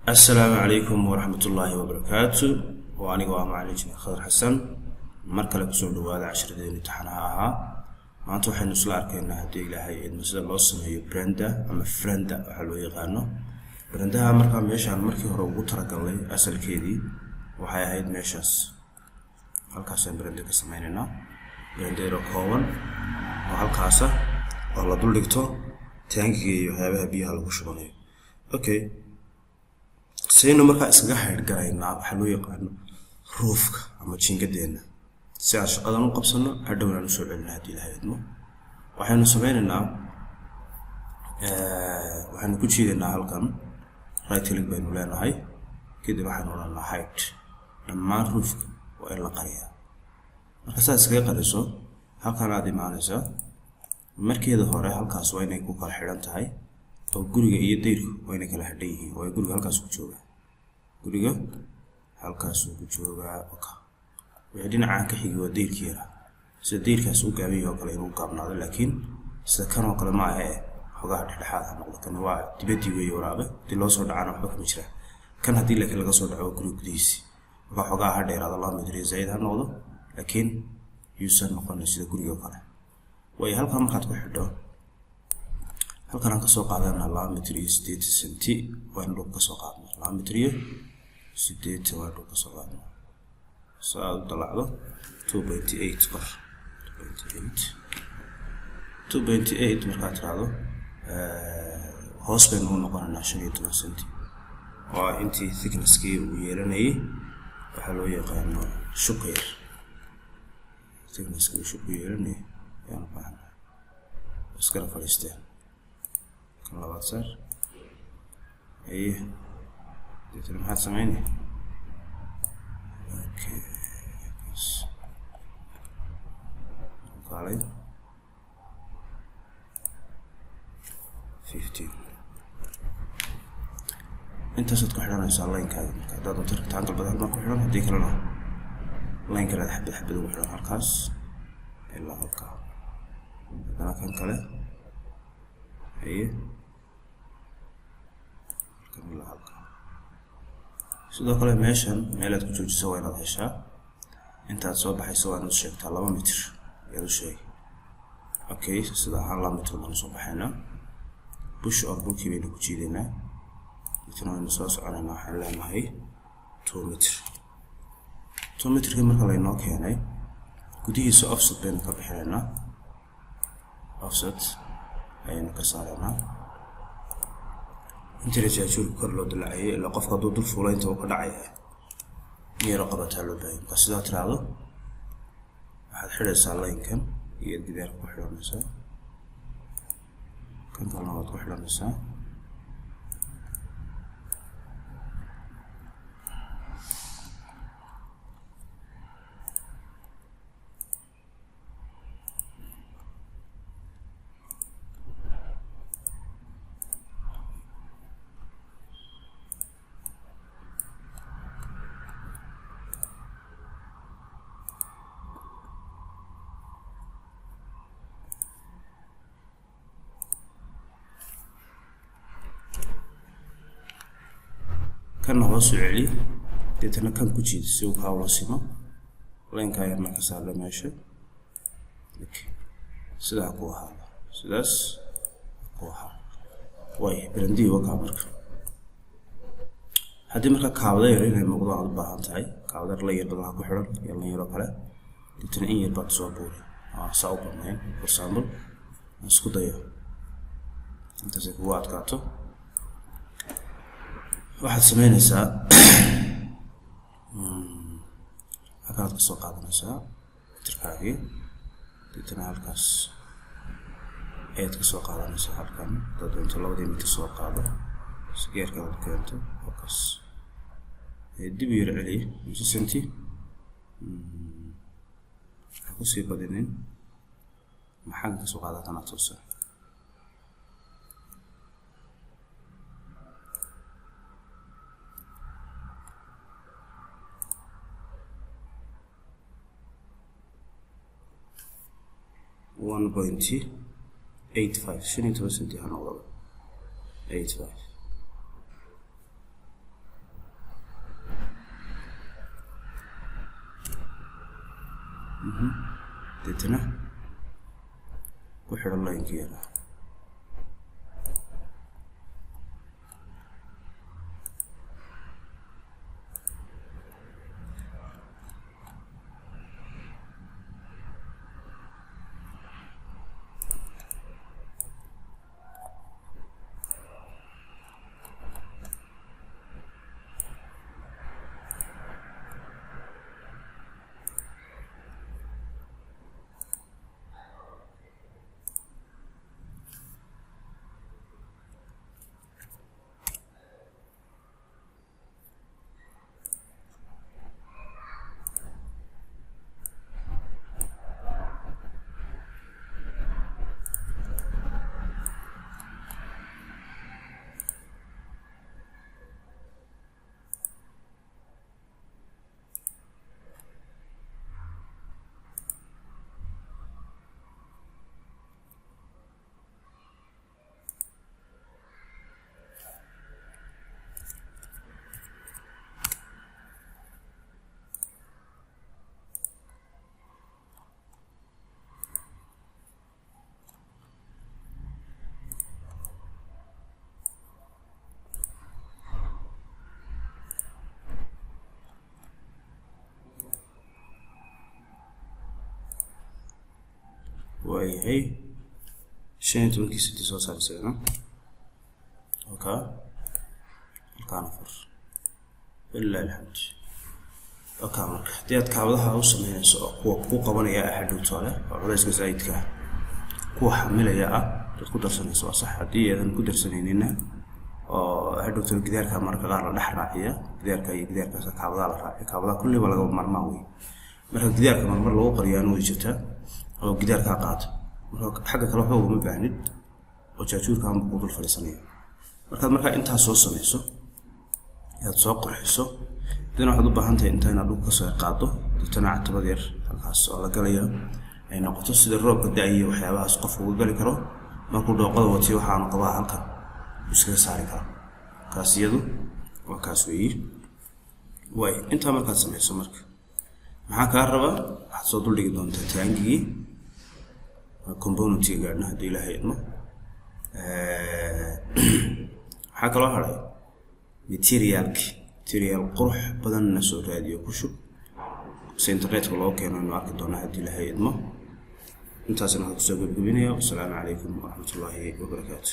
Assalaamu calaykum waraxmatullaahi wabarakaatu. Oo aniga waa macalin Jineer Khadar Xasan, mar kale kusoo dhawaada casharadeen imtixaanaha ahaa. Maanta waxaynu isla arkaynaa, haddii Ilaahay idmo, sida loo sameeyo brenda ama frenda waxaa loo yaqaano brendaha. Markaa meeshaan markii hore ugu talagalnay asalkeedii waxay ahayd meeshaas, halkaasaan brenda ka sameynaynaa, brenda yaroo kooban oo halkaasa oo la dul dhigto taangiga iyo waxyaabaha biyaha lagu shubanayo. Okay, saynu markaa iskaga xaydhgaraynaa waxaa loo yaqaano roofka ama jiingadeenna si aan shaqadan u qabsano, hadhowna aan usoo celina haddii Ilahay idmo. Waxaynu sameynaynaa, waxaynu ku jiidaynaa halkan, right click baynu leenahay, kadib waxaynu odhanaa hide. Dhammaan roofka waa in la qariyaa. Marka saad iskaga qariso, halkan aad imaanaysaa. Markeeda hore halkaas waa inay ku kala xidhan tahay oo guriga iyo dayrku waa inay kala xidhan yihiin, waayo guriga halkaas ku joogaa, guriga halkaasuu ku joogaa. Oka wixii dhinacaan ka xigi waa dayrkii yaraa. Sida dayrkaas u gaaban yahay oo kale inuu gaabnaado, laakiin sida kan oo kale ma aha eh, xogaha dhexdhexaad ha noqdo. Kan waa dibaddii weeye, waraabe haddii loo soo dhacana waxba kama jiraan. Kan haddii laakiin laga soo dhaco waa guriga gudihiisi, marka xogaha ha dheeraado, 2 mitir iyo zaid ha noqdo, laakiin yuusan noqonin sida guriga oo kale. Waayo, halkan markaad ku xidho, halkan aan kasoo qaadanaa 2 mitir iyo 80 senti. Waa in dhulka kasoo qaadnaa 2 mitir iyo 80, waa in dhulka kasoo qaadnaa. So aad u dalacdo 2.8 qor, 2.8, 2.8. Markaad tiraahdo, hoos baynu u noqonaynaa 15 senti, waa intii thicknesskii uu yeelanayay waxaa loo yaqaano shubka yar. Thicknesskii uu shubku yeelanayay ayaan u baahanaa. Iskala fadhiisteen kan labaad saar. Aye, deetana maxaad sameynay? Okay, kaas kaalay 15. Intaasaad ku xidhanaysaa linekaaga. Marka haddaad doonto rectangle baad halkan ku xidhan, haddii kalena line kale aad xabad xabad ugu xidhan, halkaas ilaa halkaa. Haddana kan kale, haye, halkan ilaa halkaa. Sidoo kale meeshan meelaad ku joojiso waa inaad heshaa. Intaad soo baxayso waa inaad sheegtaa, 2 mitir ayaad u sheegay. Okay, sida ahaan 2 mitir baan usoo baxaynaa. Push or pullkii baynu ku jiidaynaa, deetana waynu soo soconaynaa. Waxaan leenahay 2 mitir. 2 mitirkii marka laynoo keenay, gudihiisa offset baynu ka bixinaynaa, offset ayaynu ka saaraynaa. Inta jaajuurka kor loo dilacayay ilaa qofka hadduu dul fuula inta uu ka dhacaya, in yaro qabataa loo baahanya. Marka sidaa tiraahdo, waxaad xidhaysaa linekan iyo gidaarka ku xidhanaysaa, kan kalena waad ku xidhanaysaa. Kanna hoos u celi, deetana kan ku jiid si uu kaa ula simo. Linekaa yarna ka saarla meesha. Okay, sidaa ku ahaada, sidaas ku ahaada. Waay, brandihii wakaa. Marka haddii marka kaabada yar inay muuqdaan aad u baahan tahay, kaabada la yar badan ha ku xidhan iyo lan yaroo kale, deetana in yar baad soo buuri, saa u badnayn. For example, isku dayo intaasay kugu adkaato, waxaad sameynaysaa halkanaad kasoo qaadanaysaa mitirkaagii, deetana halkaas ayaad kasoo qaadanaysaa. Halkan haddaad doonto labadii mitir soo qaado, sigeerkan aad keento halkaas, dib u yar celi mise senti ha kusii badinin. Maxaan kasoo qaadaa? Kanaa toosan. 1.85, 15 centi ha noqdaba, 85. Deetana ku xidho line-kii yaraa. Waayahay, 15-kii centi soo saar isagana. Okay, halkaan afar, walilahi alxamd. Okay, marka haddii aad kaabadaha u sameynayso oo kuwa ku qabanaya ah hadhowto leh oo culayska zaa'idka ah kuwa xamilaya ah dad ku darsanayso, waa sax. Haddii aadan ku darsanayninna oo hadhowto gidaarka marka qaar la dhex raaciya, gidaarka iyo gidaarkaas kaabadaha la raaciya, kaabadaha kulli waa laga maarmaan wey. Marka gidaarka marmar lagu qariyaana way jirtaa oo gidaarkaa qaata. Marka xagga kale waxba ugama baahnid oo jaajuurka anba kuu dul fadhiisanaya. Markaad markaa intaas soo samayso, aad soo qurxiso, dana waxaad u baahan tahay inta inaad dhulka kasoo qaado, deetana catabad yar halkaas oo la galayo ay noqoto, sida roobka da-iyo waxyaabahaas qofku uga gali karo. Markuu dhooqada watiyo waxaanu qabaa halkan uu iskaga saari karo. Kaas iyadu waa kaas weeyi. Waay, intaa markaad samayso, marka maxaa kaa rabaa? Waxaad soo duldhigi doontaa taangigii component-iga gaadhna haddii Ilaahay idmo. Waxaa kaloo hadhay material-ki. Material qurux badanna soo raadiyo, ku shub si internetka loo keeno inu arki doonaa haddii Ilaahay idmo. Intaasna waxaan kusoo gebgabinaya. Wasalaamu calaykum waraxmatullaahi wabarakaatu.